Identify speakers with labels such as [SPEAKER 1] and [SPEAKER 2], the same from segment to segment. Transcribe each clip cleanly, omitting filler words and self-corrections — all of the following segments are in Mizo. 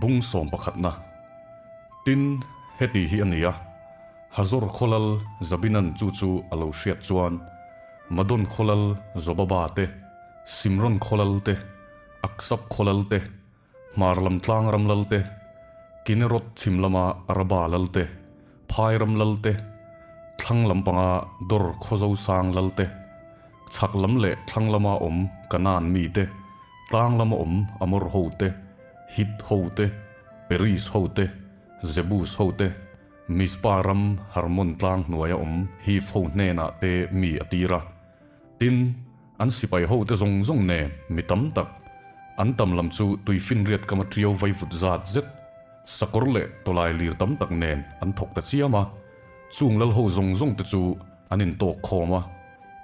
[SPEAKER 1] Bung sawm pakhatna. Tin, heti hi a ni a, Hazor khawlal Zabinan chu chu a lo hriat chuan, Madon khawlal Zobaba te, Simron khawlal te, Aksap khawlal te, Hmar lam tlang ram lal te, Kinerot chhim lama Araba lal te, Phai ram lal te, thlang lampanga Dor khawzo sang lal te, chhak lam leh thlang lama awm Kanaan mi te, tlang lama awm Amor ho te, Hit ho te, Peris ho te, Jebus ho te, Mizpa ram Harmon tlang hnuaia awm Hiv ho hnenah te mi a tir a. Tin, an sipai hote zawng zawng nen mi tam tak, an tam lam chu tuifinriat kama ṭiau vaivut zat zet, sakawr leh tawlai lir tam tak nen an thawk ta chiam a. Chung lal ho zawng zawng te chu an intawk khawm a,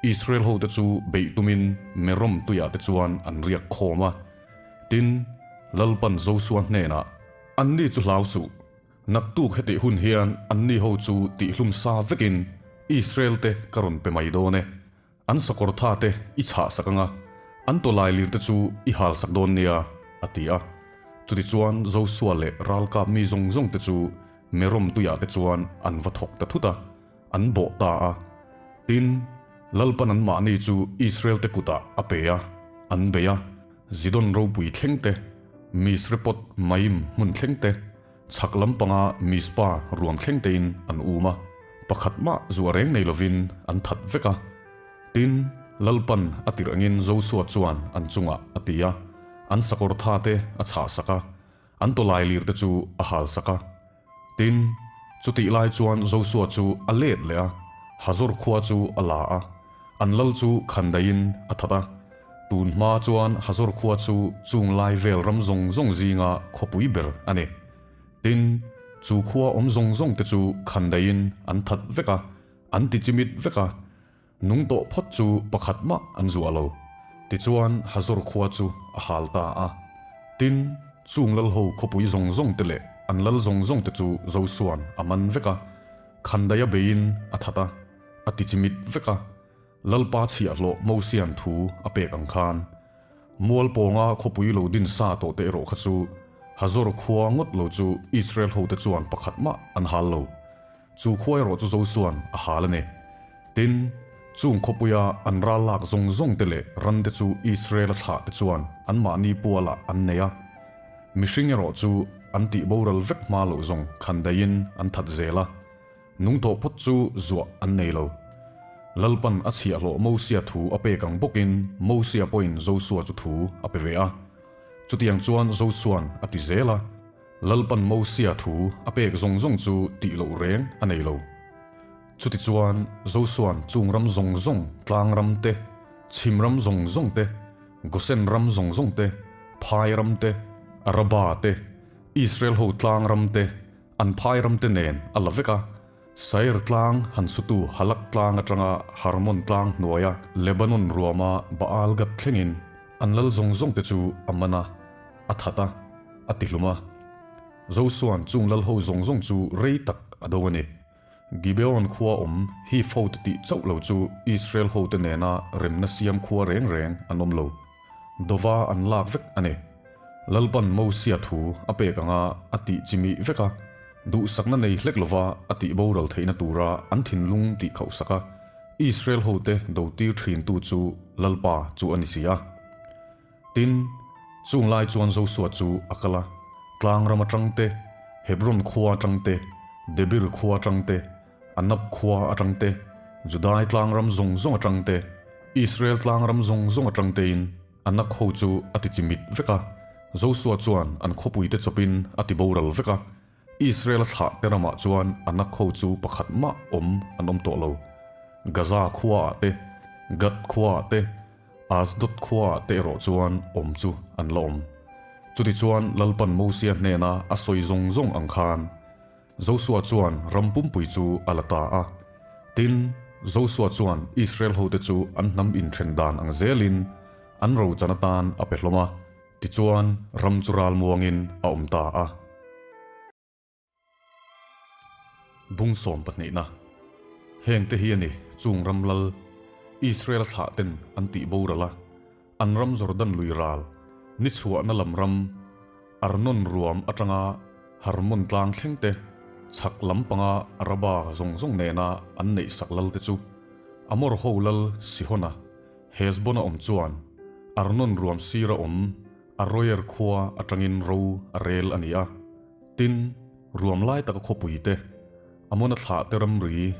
[SPEAKER 1] Israel hote chu beih tumin Merom tuiah te chuan an riak khawm a. Tin, Lalpan Josua hnenah, Anni chu hlau suh, Naktuk hetih hun hian anni ho chu tihlum sa vekin Israel te ka rawn pe mai dawn e. An sakawr tha te i chhah sak anga, an tawlai lir te chu i hal sak dawn nia, a ti a. Chutichuan Josua leh ralkap mi zawng zawng te chu Merom tuiah te chuan an va thawk ta thut a, an bawh ta a. Tin, Lalpan anmahni chu Israel te kutah a pe a, an bei a, Zidon ropui thleng te, Misrepot Maim hmun thleng te, Chhak lampanga Mizpa ruam thleng tein an um a, pakhat mah zuah reng nei lovin an that vek a. Tin, Lalpan a tirh angin Josua chuan an chungah a ti a, an sakawr tha te a chhah sak a, an tawlai lir te chu a hal sak a. Tin, chutih lai chuan Josua chu a let leh a, Hazor khua chu a la a, an lal chu khandaiin a that a. Tun hma chuan Hazor khua chu chung lai vel ram zawng zawng zinga khawpui ber a ni. Tin, chu khua awm zawng zawng te chu khandaiin an that vek a, an ti chimit vek a, nung tawh phawt chu pakhat mah an zuah lo. Tichuan Hazor khua chu a hal ta a. Tin, chung lalho khawpui zawng zawng te leh an lal zawng zawng te chu Josua'n a man vek a, khandaia beiin a that a, a ti chimit vek a. Lalpa chhiahhlawh Mosia'n thu a pek ang khan, Mual pawnga khawpui lo din sa tawh te erawh kha chu Hazor khua ngawt lo chu Israel hote chuan pakhat mah an hal lo. Chu khua erawh chu Josua'n a hal a ni. Tin, chung khawpuia an ral lak zawng zawng te leh ran te chu Israel-a thlah te chuan anmahni pualah an nei a. Mihring erawh chu an tih boral vek hma loh zawng khandaiin an that zel a. Nung tawh phawt chu zuah an nei lo. Lalpan a chhiahhlawh Mosia thu a pek ang bawkin Mosia pawhin Josua chu thu a pe ve a. Chutiang chuan Josua'n a ti zel a, Lalpan Mosia thu a pek zawng zawng chu tih loh reng a nei lo. Chutichuan Josua'n chung ram zawng zawng, tlang ram te, chhim ram zawng zawng te, Gosen ram zawng zawng te, phai ram te, Araba te, Israel ho tlang ram te, An phai ramte nen a la vek a, Sair tlang han sutu Halak tlang atanga Harmon tlang hnuaia Lebanon ruama Baal Gad thlengin an lal zawng zawngte chu a man a, a that a, a tihlum a. Josua'n chung lal ho zawng zawng chu rei tak a do a ni. Gibeon khua awm Hiv hote tih chauh lo chu Israel hote nena remna siam khua reng reng an awm lo. Dova an lak vek a ni. Lalpan Mosia thu a pek anga a tih chimih vek a, duhsakna nei hlek lova a tih boral theihna tura an thinlung tih khauhsak a, Israel hote dotir thintu chu Lalpa chu a ni si a. Tin, chung lai chuan Josua chu a kal a, tlang ram atang te, Hebron khua atang te, Debir khua atang te, Anab khua atang te, Judai tlang ram zawng zawng atang te, Israel tlang ram zawng zawng atang tein, A nak ho chu a ti chimit vek a, Josua chuan an khawpuite chawpin a ti boral vek a. Israel-a thlah te ramah chuan a nak ho chu pakhat mah awm an awm tawh lo. Gaza khuaah te, Gath khuaah te, Asdod khuaah te erawh chuan awm chu an la awm. Chutichuan Lalpan Mosia hnena a sawi zawng zawng ang khan, Josua chuan ram pumpui chu a la ta a. Tin, Josua chuan Israel hote chu an hnam inthen dan ang zelin an rochan atan a pe hlawm a, tichuan ram chu ral muangin a awm ta a. Bung sawm pahnihna. Hengte hi a ni, chung ram lal, Israel thlah ten an tih boral a, an ram Jordan lui ral, ni chhuahna lam ram. Arnon ruam atanga Harmon tlang thleng te, chhak lam panga Araba zawng zawng nena an neih sak lal te chu Amor ho lal Sihona, Hesbon-a awm chuan Arnon ruam sira awm Aroer khua atangin ro a rel a ni a. Tin, ruam lai taka khawpui te, Amona thlah te ramri,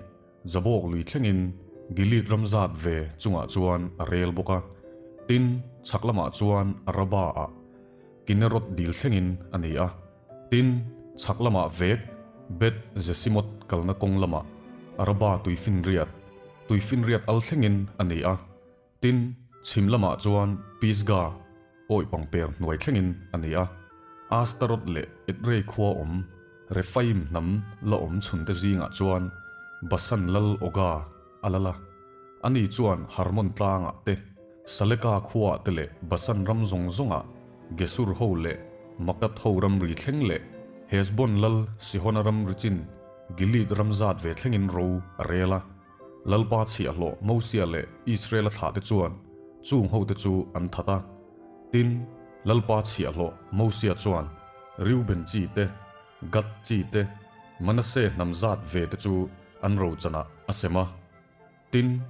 [SPEAKER 1] Jabok lui thlengin Gilead ram zat ve chungah chuan a rel bawk a. Tin, chhak lamah chuan Araba-ah Kinerot dil thlengin a ni a. Tin, chhak lamah vek Beth Jesimoth kalna kawng lamah Araba tuifinriat, tuifinriat al thlengin a ni a. Tin, chhim lamah chuan Pisga awih pangper hnuai thlengin a ni a. Astaroth leh Edrei khua awm Rephaim hnam la awm chhunte zingah chuan Basan lal Oga a lal a. Ani chuan Harmon tlangah te, Saleka khuaah te leh Basan ram zawng zawngah Gesur ho leh Makath ho ramri thleng leh Hesbon lal Sihona ramri chin Gilead ram zat ve thlengin ro a rel a. Lalpa chhiahhlawh Mosia leh Israela thlahte chuan chung hote chu an that a. Tin, Lalpa chhiahhlawh Mosia chuan Reuben chi te, Gad chi te, Manasseh hnam zat ve te chu an rochanah a sem a. Tin,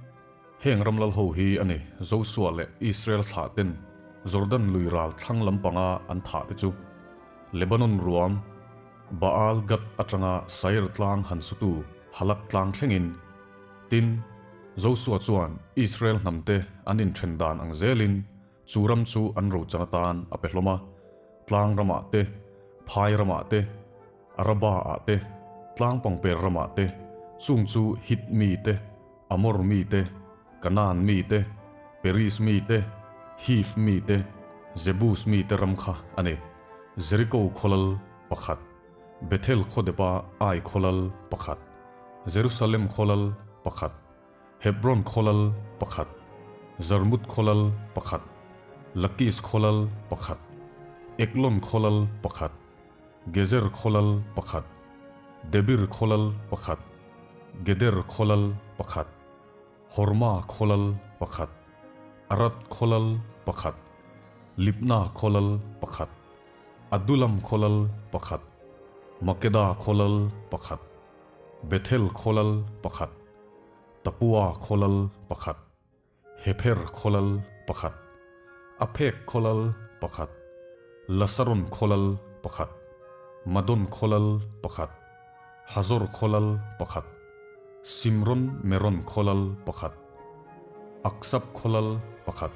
[SPEAKER 1] heng ram lal ho hi a ni Josua leh Israel thlahten Jordan lui ral thlang lampanga an thah te chu. Lebanon ruam, Baal Gad atanga Sair tlang han sutu Halak tlang thlengin. Tin, Josua chuan Israel hnamte an inthen dan ang zelin chu ram chu an rochan atan a pe hlawm a, tlang ramah te, phai ramah te, Araba-ah te, tlang pangper ramah te, chung chu Hit mi te, Amor mi te, Kanaan mi te, Peris mi te, Hiv mi te, Jebus mi te ram kha a ni. Jeriko khawlal pakhat, Bethel khawdepa Ai khawlal pakhat, Jerusalem khawlal pakhat, Hebron khawlal pakhat, Jarmuth khawlal pakhat, Lakis khawlal pakhat, Eglon khawlal pakhat, Gezer khawlal pakhat, Debir khawlal pakhat, Geder khawlal pakhat, Horma khawlal pakhat, Arad khawlal pakhat, Libna khawlal pakhat, Adulam khawlal pakhat, Makeda khawlal pakhat, Bethel khawlal pakhat, Tapua khawlal pakhat. Hepher khawlal pakhat, Aphek khawlal pakhat, Lasaron khawlal pakhat, Madon khawlal pakhat, Hazor khawlal pakhat, Simron Meron khawlal pakhat, Aksap khawlal pakhat,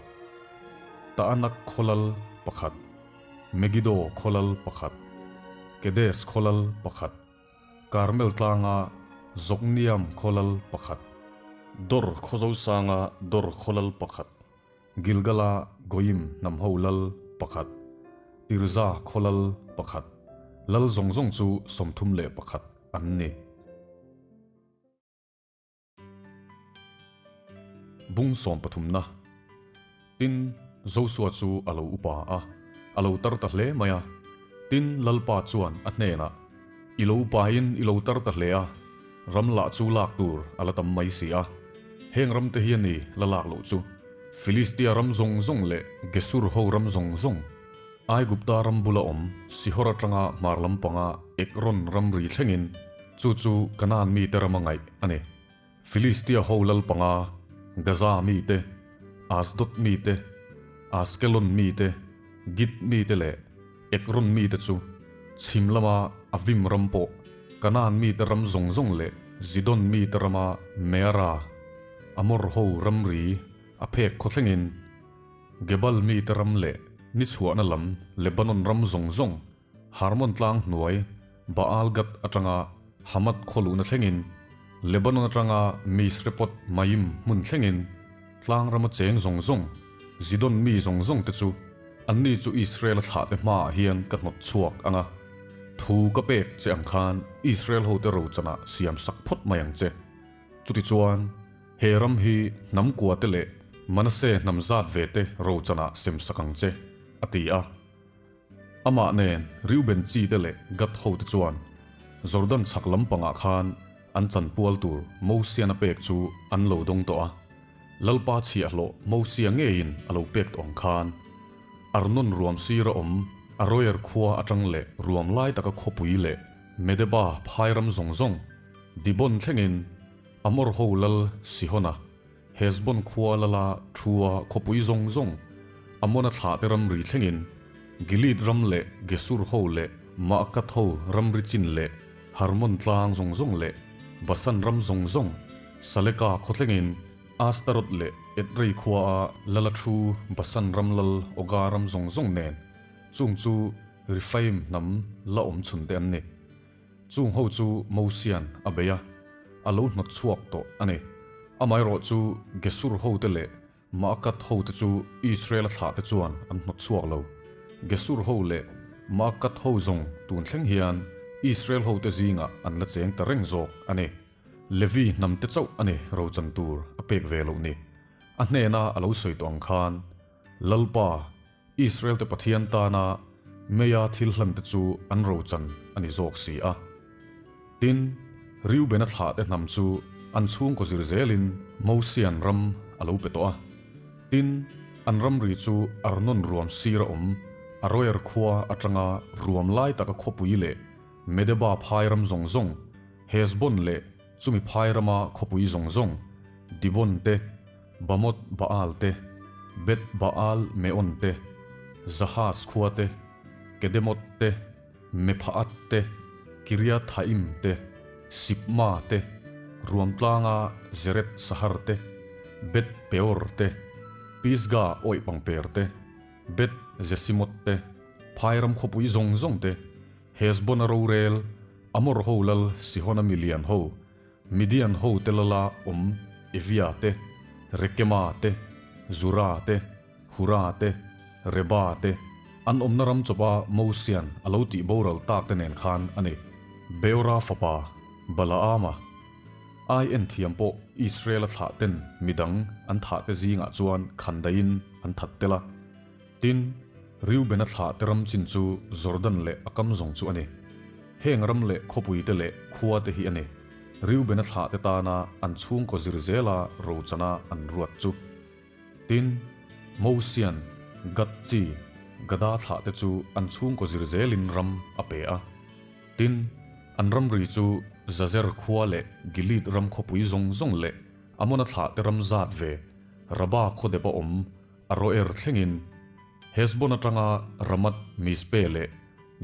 [SPEAKER 1] Taanak khawlal pakhat, Megido khawlal pakhat, Kedes khawlal pakhat. Karmel tlanga Zokniam khawlal pakhat, Dor khawzosanga Dor khawlal pakhat, Gilgala Goyim hnamho lal pakhat, Tirza khawlal pakhat, lal zawng zawng chu 31 an ni. Bung sawmpathumna. Tin, Josua chu a lo upa a, a lo tar ta hle mai a. Tin, Lalpa chuan a hnenah, I lo upain i lo tar ta hle a, ram lah chu lak tur a la tam mai si a. Heng ramte hi a ni la lak loh chu, Filistia ram zawng zawng leh Gesur ho ram zawng zawng, Aigupta ram bula awm Sihor atanga hmar lampanga Ekron ramri thlengin, Chu chu Kanaan mite rama ngaih a ni. Filistia ho lal panga, Gaza mite, Asdod mite, Askelon mite, Git mite leh Ekron mite chu chhim lama Avim ram pawh Kanaan mite ram zawng zawng leh Zidon mite rama Meara, Amor ho ramri a phek khaw thlengin Gebal mite ram leh ni chhuahna lam Lebanon ram zawng zawng Harmon tlang hnuai Baal Gad atanga Hamath khaw luhna thlengin, Lebanon atanga Misrepot Maim hmun thlengin, tlang rama cheng zawng zawng, Zidon mi zawng zawng te chu anni chu Israel-a thlahte hmaah hian ka hnawt chhuak ang a. Thu ka pek che ang khan Israel hote rochanah siam sak phawt mai ang che. Chutichuan, he ram hi hnam kuate leh Manasseh hnam zat ve te rochanah sem sak ang che, a ti a. Amah nen Reuben chi te leh Gad hote chuan Jordan chhak lampangah khan an chanpual tur Mosian a pek chu an lo dawng tawh a, Lalpa chhiahhlawh Mosia ngeiin a lo pek tawh ang khan Arnon ruam sira awm Aroer khua atang leh ruam lai taka khawpui leh Medeba phai ram zawng zawng, Dibon thlengin, Amor ho lal Sihona, Hesbon khua lala thua khawpui zawng zawng, Amona thlahte ramri thlengin, Gilead ram leh Gesur ho leh Maakath ho ramri chin leh Harmon tlang zawng zawng leh Basan ram zawng zawng, Saleka khaw thlengin, Astarot leh Edrei khua a lala thu Basan ram lal Oga ram zawng zawng nen, chung chu Rephaim hnam la awm chhun te an ni. Chung ho chu Mosian a bei a, a lo hnawt chhuak tawh a ni. Amaherawh chu Gesur ho te leh Maakat ho te chu Israel-a thlah te chuan an hnawt chhuak lo. Gesur ho leh Maakat ho zawng tun thleng hian Israel ho te zingah an la cheng ta reng zawk a ni. Levi hnam te chauh a ni rochan tur a pek ve loh ni. A hnena a lo sawi tawh ang khan, Lalpa, Israel te Pathian tana meia thil hlan te chu an rochan a ni zawk si a. Tin, Reubena thlah te hnam chu an chhungkaw zir zelin Mosian ram a lo pe tawh a. Tin, an ramri chu Arnon ruam sira awm Aroer khua atanga ruam lai taka khawpui leh Medeba phai ram zawng zawng, Hesbon leh chumi phai rama khawpui zawng zawng, Dibon te, Bamoth Baal te, Beth Baal Meon te, Jahaz khua te, Kedemoth te, Mephaat te, Kiriathaim te, Sibma te, Ruamtlanga Zeret Sahar te, Beth Peor te, Pisga awih pangper te, Beth Jesimot te, phai ram khawpui zawng zawng te, Hesbon-a rorel, Amor ho lal Sihon-a milian ho, Midian ho te lala awm Evia te, Rekema te, Zura te, Hura te, Reba te, an awmna ram chawpa Mosian a lo tih boral tak te nen khan a ni. Beora fapa Balaama ai en thiam pawh Israel-a thlah ten midang an thah te zingah chuan khandaiin an that tel a. Tin, Reubena thlah te ram chin chu Jordan leh a kam zawng chu a ni. Heng ram leh khawpui te leh khua te hi a ni. Reubena thlah te tana an chhungkaw zir zela rochana an ruat chu. Tin, Mosian, Gad chi, Gada thlah te chu an chhungkaw zir zelin ram a pe a. Tin, an ramri chu Jazer khua leh Gilead ram khawpui zawng zawng leh Amona thlah te ram zat ve Raba khaw dep a awm Aroer thlengin, Hesbon atanga Ramath Mizpeh leh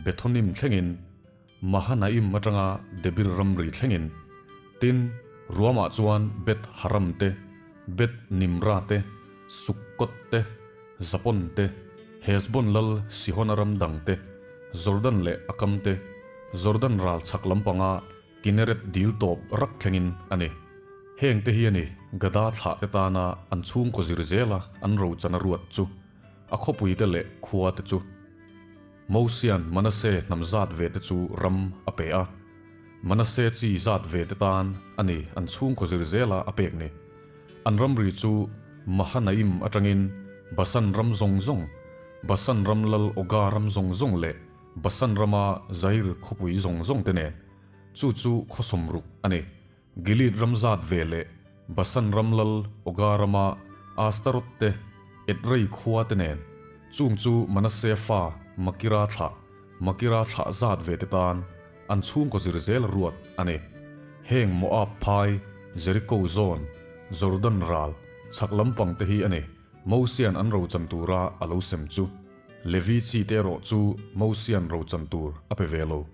[SPEAKER 1] Bethonim thlengin, Mahanaim atanga Debir ramri thlengin, tin, ruamah chuan Beth Haram te, Beth Nimra te, Sukkot te, Zapon te, Hesbon lal Sihona ram dang te, Jordan leh Akam te, Jordan ral chhak lampanga Kineret dil tawp rak thlengin a ni. Heng te hi a ni Gada thlah te tana an chhungkaw zir zela an rochan a ruat chu, a khawpui te leh khua te chu. Mosian Manase hnam zat ve te chu ram a pe a. Manase chi zat ve te tan a ni an chhungkaw zir zela a pek ni. An ramri chu Mahanaim atangin Basan ram zawng zawng, Basan ram lal Oga ram zawng zawng leh Basan rama Jair khawpui zawng zawng te nen, chu chu khaw sawmruk a ni. Gilead ram zat ve leh Basan ram lal Oga rama Astarot te, Edrei khua te nen, chung chu Manase fa Makira thlah, Makira thlah zat ve te tan an chhungkaw zir zel ruat a ni. Heng Moab phai, Jeriko zawn, Jordan ral, chhak lampang te hi a ni. Mosian an rochan tura a lo sem chu. Levi chi te erawh chu Mosian rochan tur a pe ve lo.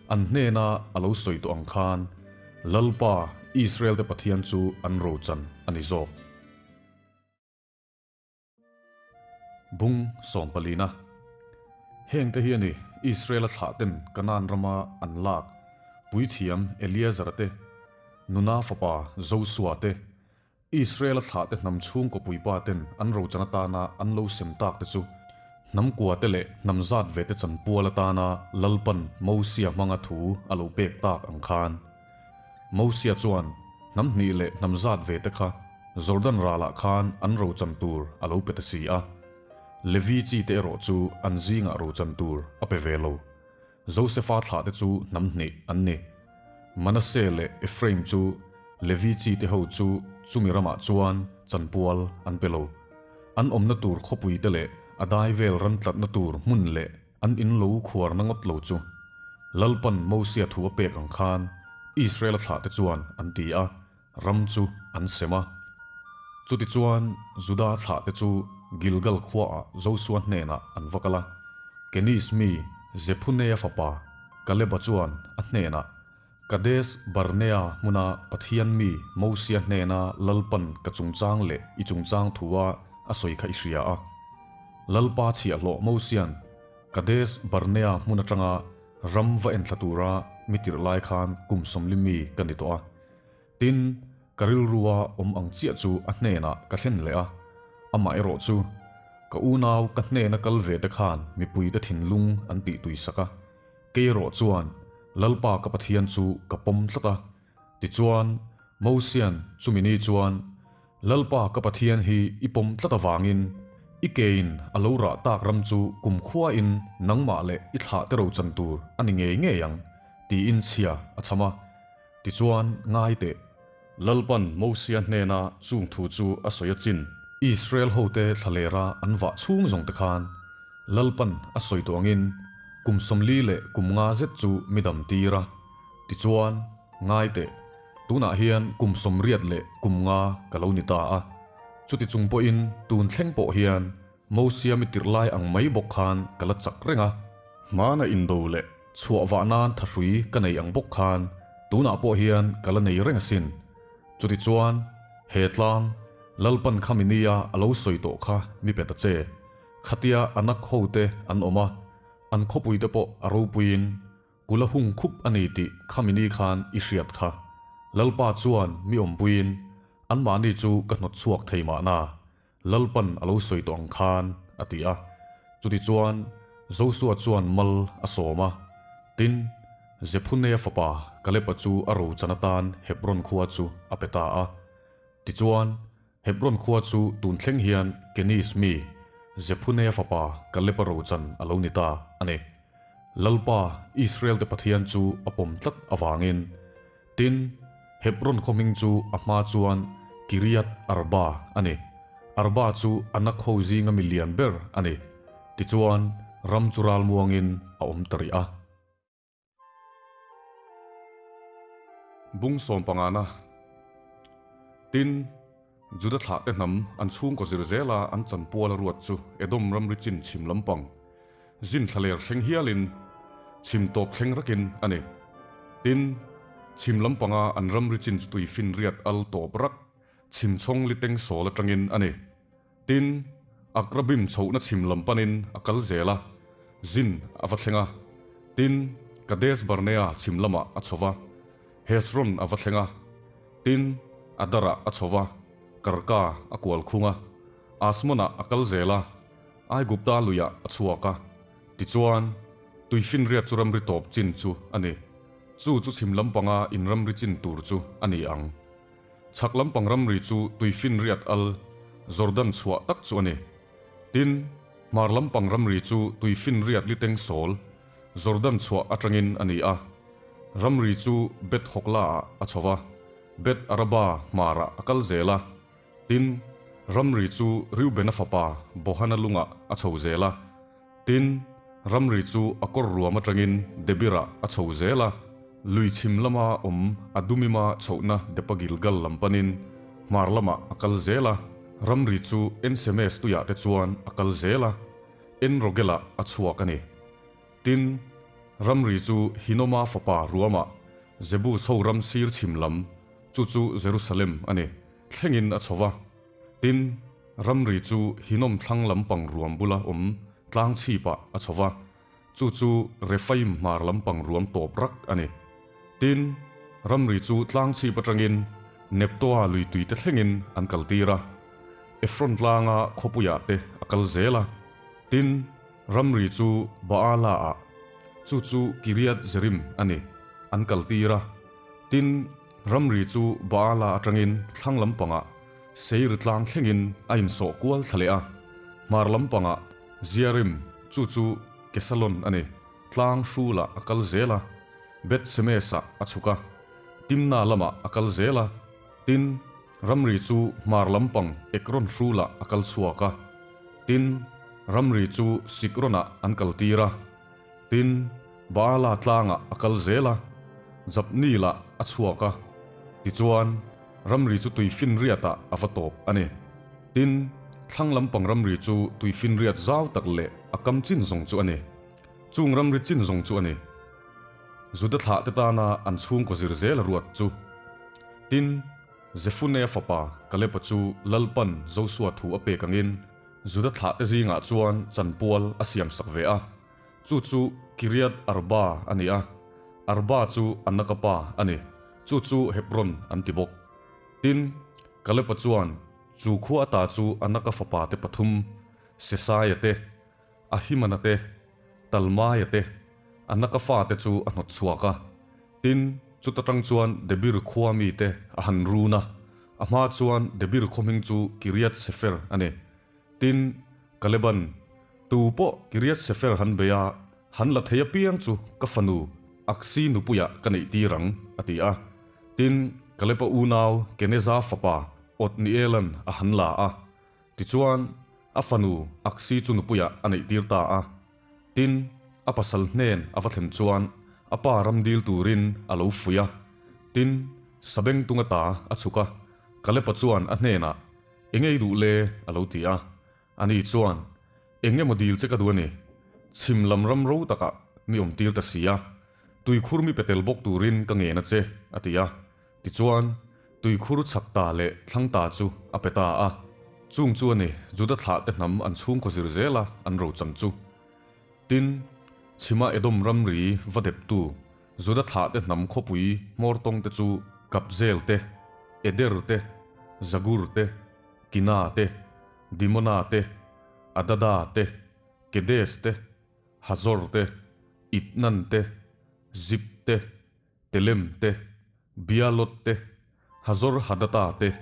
[SPEAKER 1] An hnena a lo sawi tawh ang khan, Lalpa, Israel-te Pathian chu an rochan a ni zawk. Bung sawmpalina. Hengte hi a ni Israel-a thlahten Kanaan rama an lak puithiam Eleazar te, Nuna fapa Josua te, Israel-a thlahte hnam chhungkaw puipa ten an rochan atana an lo sem tak te chu hnam kua te leh hnam zat ve te chanpual atana Lalpan Mosia hmanga thu a lo pek tak ang khan. Mosia chuan hnam hnih leh hnam zat ve te kha Jordan ralah khan an rochan tur a lo pe ta si a. Levi chi te erawh chu an zingah rochan tur a pe ve lo. Josefa thlahte chu hnam hnih an ni. Manase leh Ephraim chu Levi chite ho chu chumi ramah chuan chanpual an pe lo. An awmna tur khawpuite leh a dai vel ram tlatna tur hmun leh. an in lo khuarna ngawt lo chu. Lalpan Mosia thu a pek ang khan Israela thlahte chuan an ti a, ram chu an sem a. Chutichuan, Juda thlahte chu Gilgal khuaah Josua hnenah an va kal a. Kenis mi Jephunea fapa Kaleba chuan a hnenah, Kadesh Barnea hmuna Pathian mi Mosia hnena Lalpan ka chungchang leh i chungchang thua a sawi kha i hria a. Lalpa chhiahhlawh Mosia'n Kadesh Barnea hmun atanga ram va enthla tura mi tirh lai khan kum 40 mi ka ni tawh a. Tin, ka rilrua awm ang chiah chu a hnenah ka thlen leh a, amah erawh chu ka unau ka hnena kal ve te khan mipuite thinlung an tih tuisak a, kei erawh chuan Lalpa ka Pathian chu ka pawm tlat a. Tichuan, Mosia'n chumi ni chuan, Lalpa ka Pathian hi i pawm tlat avangin i kein a lo rah tak ram chu kumkhuain nangmah leh i thlahte rochan tur a ni ngei ngei ang, tiin chhia a chham a. Tichuan, ngai teh. Lalpan Mosia hnena chung thu chu a sawi a chin. Israel hote thlalera an vah chhung zawng te khan Lalpan a sawi tawh angin kum 40 leh kum nga zet chu mi dam tir a. Tichuan, ngai teh, tunah hian kum 80 leh kum nga ka lo ni ta a. Chuti chung pawhin tun thleng pawh hian Mosia mi tirh lai ang mai bawk khan ka la chak reng a. Hmana indo leh chhuah vah nan thahrui ka nei ang bawk khan tunah pawh hian ka la nei reng asin. Chutichuan, he tlang, Lalpan khami nia a lo sawi tawh kha mi pe ta che. Khatia Anak hote an awm a, an khawpuite pawh a ropuiin Kula hung khup a ni tih khami ni khan i hriat kha. Lalpa chuan mi awmpuiin anmahni chu ka hnawt chhuak thei mahna, Lalpan a lo sawi tawh ang khan, a ti a. Chutichuan, Josua chuan mal a sawm a. Tin, Jephunea fapa Kaleba chu a rochan atan Hebron khua chu a pe ta a. Tichuan, Hebron khua chu tun thleng hian Kenis mi, Jephunea fapa Kaleba rochan a lo ni ta a ni. Lalpa, Israel-te Pathian chu a pawm tlat avangin. Tin, Hebron khaw hming chu a hma chuan Kiriath Arba a ni. Arba chu Anak ho zinga mi lian ber a ni. Tichuan, ram chu ralmuangin a awm ta rih a. Bung sawm pangana. Tin, Juda thlahte hnam an chhungkaw zir zela an chanpual a ruat chu Edom ramri chin chhim lampang, zin thlaler thleng hialin, chhim tawp thleng rakin a ni. Tin, chhim lampanga an ramri chin chu tuifinriat al tawp rak, chhim chhawng liteng sawl atangin a ni. Tin, Akrabim chhohna chhim lam panin a kal zel a, Zin a va thleng a. Tin, Kadesh Barnea chhim lamah a chho va, Hezron a va thleng a. Tin, Adarah a chho va, Karka a kual khung a. Asmonah a kal zel a, Aigupta luiah a chhuak a. Tichuan, tuifinriat chu ramri tawp chin chu a ni. Chu chu chhim lampanga inramri chin tur chu a ni ang. Chhak lampang ramri chu tuifinriat al Jordan chhuah tak chu a ni. Tin, hmar lampang ramri chu tuifinriat liteng sawl Jordan chhuah atangin a ni a. Ramri chu Beth Hogla-ah a chho va, Beth Araba hmarah a kal zel a. Tin, ramri chu Reubena fapa Bohana lungah a chho zel a. Tin, ramri chu a kawr ruam atangin Debirah a chho zel a, lui chhim lama awm Adumima chhohna Depa Gilgal lam panin hmar lamah a kal zel a, ramri chu En-Semes tuiah te chuan a kal zel a, En-Rogelah a chhuak a ni. Tin, ramri chu Hinoma fapa ruamah Jebus ho ram sir chhim lam, chu chu Jerusalem a ni, thlengin a chho va. Tin, ramri chu Hinnom thlang lampang ruam bula awm tlang chhipah a chho va, chu chu Rephaim hmar lampang ruam tawp rak a ni. Tin, ramri chu tlang chhip atangin Neptoa lui tuite thlengin an kaltir a, Ephron tlanga khawpuiah te a kal zel a. Tin, ramri chu Baala-ah, chu chu Kiriath Jerim a ni, an kaltir a. Tin, ramri chu Baala atangin thlang lampangah Seir tlang thlengin a insawh kual thla leh a, hmar lampangah Jearim, chu chu Kesalon a ni, tlang hrulah a kal zel a, Beth Semes-ah a chhuk a, Timna lamah a kal zel a, tin, ramri chu hmar lampang Ekron hrulah a kal chhuak a, tin, ramri chu Sikronah an kaltir a. Tin, Baala tlangah a kal zel a, Jabneelah a chhuak a, tichuan, ramri chu tuifinriatah a va tawp a ni. Tin, thlang lampang ramri chu tuifinriat zau tak leh a kam chin zawng chu a ni. Chung ramri chin zawng chu a ni. Juda thlahte tana an chhungkaw zir zel a ruat chu. Tin, Zefunea fapa Kaleba chu Lalpan Josua thu a pek angin Juda thlahte zingah chuan chanpual a siamsak ve a. Chu chu Kiriat Arba a ni a, Arba chu Anaka pa a ni, chu chu Hebron an ti bawk. Tin, Kaleba chuan chu khua ata chu Anaka fapate pathum, Sesaia te, Ahimana te, Talmaia te, Anaka fate chu a hnawt chhuak a. Tin, chuta tang chuan Debir khua mite a han run a, a hma chuan Debir khaw hming chu Kiriat Sefer a ni. Tin, Kaleban, Tu pawh Kiriat Sefer han bei a, han la thei apiang chu ka fanu Aksi nupuiah ka neih tir ang, a ti a. Tin, Kalepa unau Keneza fapa Otnielan a han la a. Tichuan, a fanu Aksi chu nupuiah a neih tir ta a. Tin, a pasal hnen a va thlen chuan a pa ram dil turin a lo fuih a. Tin, Sabengtung ata a chhuk a, Kalepa chuan a hnenah, Enge i duh le? a lo ti a. Ani chuan, Eng emaw dil che ka duh a ni. Chhim lam ram ro takah mi awm tir ta si a, tuikhur mi pe tel bawk turin ka ngen a che, a ti a. Tichuan, tuikhur chhak ta leh thlang ta chu a pe ta a. Chung chu a ni, Juda thlahte hnam an chhungkaw zir zela an rochang chu. Tin, chhima Edom ramri va deptu Juda thlahte hnam khawpui hmawr tawngte chu Kapzel te, Eder te, Zagur te, Kina te, Dimona te, Adada te, Kedes te, Hazor te, Itnan te, Zip te, Telem te, Bialot te, Hazor Hadata te,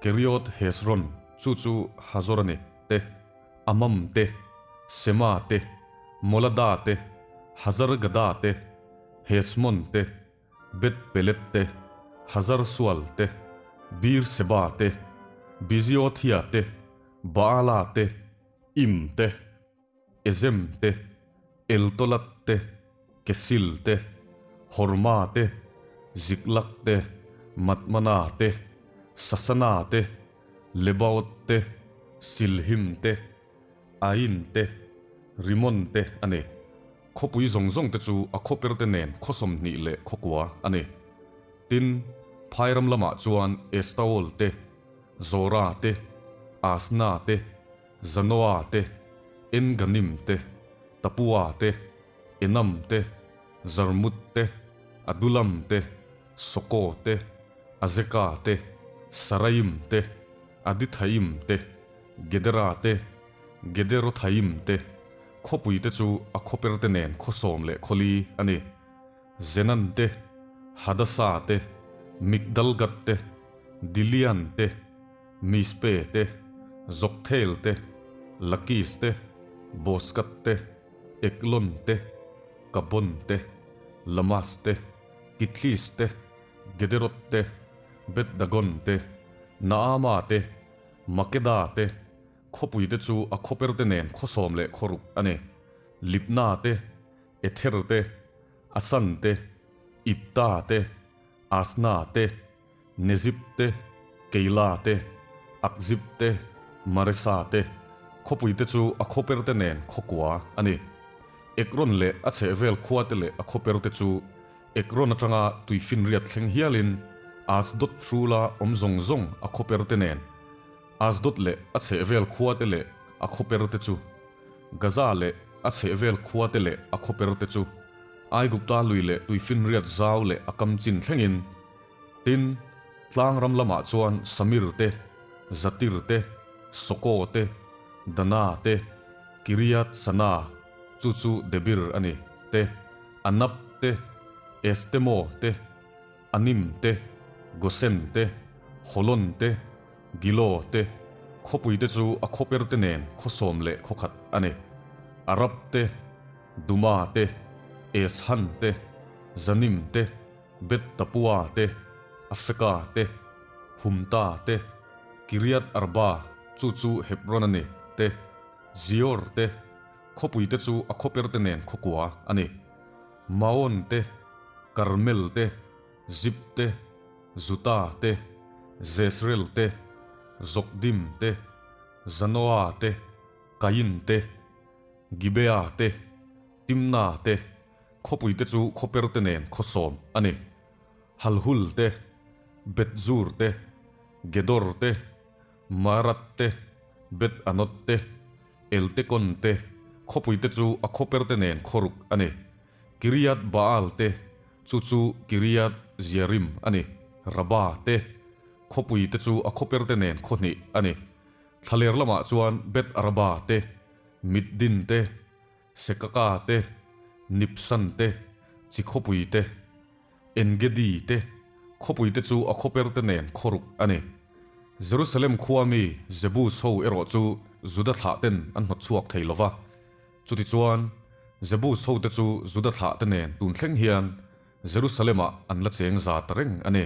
[SPEAKER 1] Keriot Hezron, chu chu Hazor a ni, te, Amam te, Sema te, Molada te, Hazar Gada te, Hesmon te, Bet Pelet te, Hazar Sual te, Beer Seba te, Biziothia te, Baala te, Im te, Ezem te, Eltolat te, Kesil te, Horma te, Ziklag te, Madmana te, Sasana te, Lebaot te, Silhim te, Ain te, Rimon te a ni. Khawpui zawng zawng te chu a khawper te nen khaw 20 leh khawkua a ni. Tin, phai ram lamah chuan Estaol te, Zora te, Asna te, Zanoa te, En-Ganim te, Tapua te, Enam te, Zarmut te, Adulam te, Soko te, Azeka te, Saraim te, Adithaim te, Gedera te, Gederothaim te, khawpui te chu a khawper te nen khaw sawm leh khawli a ni. Zenan te, Hadasa te, Migdalgad te, Dilian te, Mizpe te, Jokthel te, Lakis te, Boskat te, Eklon te, Kabon te, Lamas te, Kitlis te, Gederot te, Beth-dagon te, Naama te, Makeda te, khawpui te chu a khawper te nen khaw sawm leh khaw ruk a ni. Libna te, Ether te, Asan te, Ipta te, Asna te, Nezib te, Keila te, Akzib te, Maresa te, khawpui te chu a khawper te nen khaw kua a ni. Ekron leh a chhehvel khua te leh a khawper te chu Ekron atanga tuifinriat thleng hialin Asdod hrula awm zawng zawng a khawper te nen Asdod leh a chhehvel khuate leh a khawperte chu, Gaza leh a chhehvel khuate leh a khawperte chu, Aigupta lui leh tuifinriat zau leh a kam chin thlengin, tin, tlang ram lamah chuan Samir te, Zatir te, Soko te, Dana te, Kiriat Sana, chu chu Debir a ni, te, Anab te, Estemo te, Anim te, Gosen te, Holon te, Gilo te, khawpui te chu a khawper te nen khaw sawm leh khaw khat a ni. Arab te, Duma te, Eshan te, Zanim te, Bet Tapua te, Afeka te, Humta te, Kiriat Arba, chu chu Hebron a ni, te, Zior te, Khawpuite chu a khawperte nen khawkua a ni. Maon te, Karmel te, Zip te, Juta te, Jezreel te, Jokdim te, Zanoa te, Kain te, Gibea te, Timna te, khawpuite chu khawperte nen khawsawm a ni. Halhul te, Beth-zur te, Gedor te, Maarat te, Beth-anot te, Eltekon te, khawpuite chu a khawperte nen khawruk a ni. Kiriath Baal te, chu chu Kiriath Jearim a ni. Rabah te, khawpuite chu a khawperte nen khawhnih a ni. Thlaler lamah chuan Beth Araba te, Middin te, Sekaka te, Nibsan te, chi khawpui te, Engedi te, khawpui te chu a khawper te nen khawruk a ni. Jerusalem khua mi Jebus ho erawh chu Juda thlah ten an hnawt chhuak thei lo va. Chutichuan, Jebus ho te chu Juda thlah te nen tun thleng hian Jerusalem ah an la cheng za ta reng a ni.